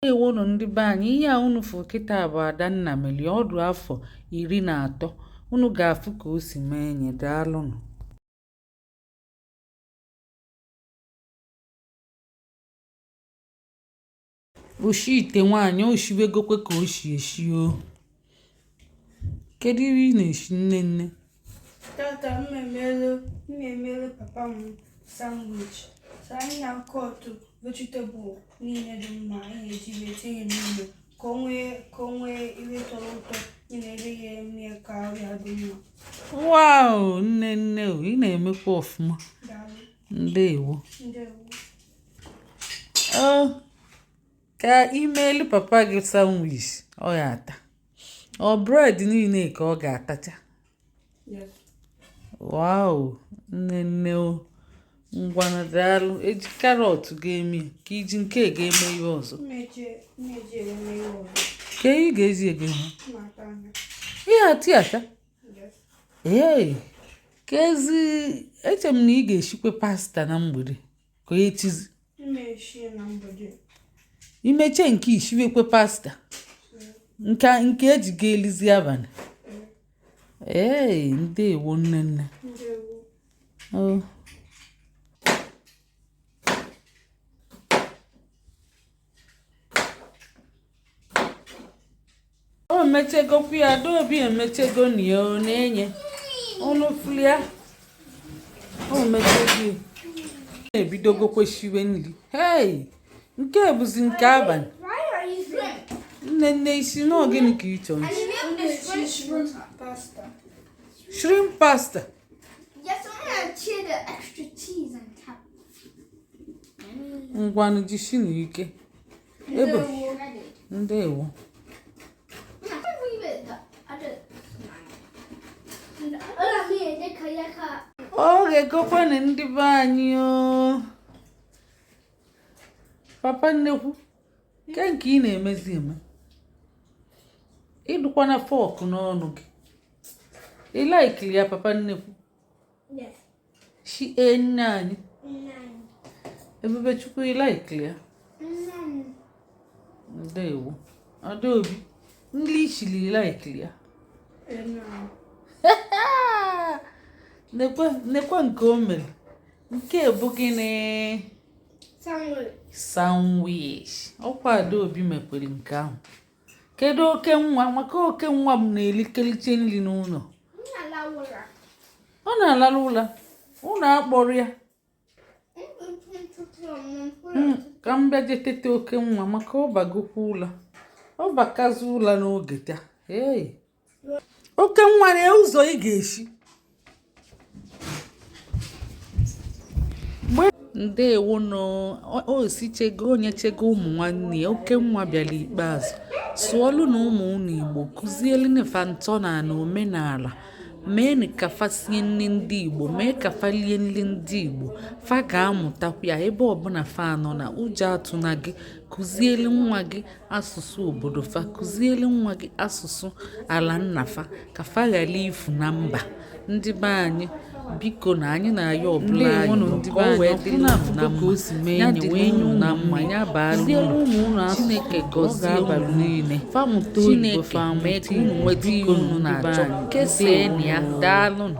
Ndewonụ ndị be anyị. Ihe a unu fụ kịta bụ Adanna mere ọ dụ afọ 13. Unu ga-afụ ka o si mee nye. Daalụnụ. Oshi ite nwaanyị o shiwegokwe ka o si eshi o. Kedu ihe ị na-eshi, nne nne? Tata m emelu papa m sandwich. So anyị na-akọtụ vegetable niile dị mma anyị na-eji wee tinye n'ime ka o nwee ihe tọrọ ụtọ ya na ebe ya eme ka ahụ ya dị mma. Wow, nne nne o, ị na-emekwa ọfụma. Daalụ. Ndewo. Ndewo. O ka imeelu papa gị sandwich ọ ga-ata. Ọ bread niile ka ọ ga-atacha? Yes. Wow, nne nne o. Ngwanụ, daalụ. Eji carrot ga-eme ya, ka iji nke ga-eme ihe ọzọ? Mmeji eme ihe ọzọ. Ka ị ga-eji ego ha? M ata anya. Ihe ati ata? Yes. Ee, ka ezi eche m na ị ga-eshikwe pasta na mgbede ka echizi. Mmeshi na mgbede. Imeche nke ishiwekwe pasta nke nke eji ga-elizi abalị. Ee, ndewo, nne nne. Ndewo. O. O mechegokwa ya. Adaobi emechego na ya ọ na-enye unu fụlia. O mechego ya. Na-ebidogokwe shiwe nri. Hei, nke bụzi nke abalị. Nne nne, isi nọọ gịnị ka ị chọrọ? Mmeshi shrimp pasta. Shrimp pasta? Yes, I'm gonna cheddar, extra cheese on top. Ngwanụ, jisi ike ebe. Ndewo. Ndewo. Leave it the other. Ọ ga-egokwanụ ndị be anyị o. Papa nnekwu, nke nke ị na-emezi eme, ịdụkwana fork n'ọnụ gị. Ị laikiri ya, papa nnekwu? Yes. Shi e nne anyị. Nine. Ebubechukwu, ị laikiri ya? Nine. Ndewo. Adaobi, nri ishili, ị laikiri ya? Nna. Nekwe nekwe nke o mere. Nke bụ gịnị? Sandwich. Sandwich. Ọkwa Adaobi mekwere nke ahụ. Kedu oke nwa? Maka oke nwa m na-elikeliche nri n'ụlọ. Laura. Ọ na-alarụ ụla. Ụlọ akpọrọ ya. Ka m bịa je tete oke nwa maka ọ bagokwa ụla. Ọ bakazi ụla n'oge taa. Hey. Oke nwa, na ụzọ ị ga-esi. Ndewo nọ. O sichego, onyechego ụmụ nwanne ya. Oke nwa bịara ikpeazụ. Sụọlụ na ụmụ unu Igbo, kụzielu fa ntọala na omenala. Mee ka fa sie nri ndị Igbo, mee ka fa lie nri ndị Igbo. Fa ga-amụtakwa ya ebe ọbụla fa nọ na ụjọ atụna gị. Kụzielu nwa gị asụsụ obodo fa, kụzielu nwa gị asụsụ ala nna fa, ka fa ghara ifu na mba. Ndị be anyị, biko, na anyị na-ayọ ọbụla anyị ka ọ wee dịrị unu na mma, ya dịrị unu na mma, ya baara unu. Chineke gọzie unu niile. Chineke mee ka unu nweta ihe unu na-achọ. Kesaa ya. Daalụnụ.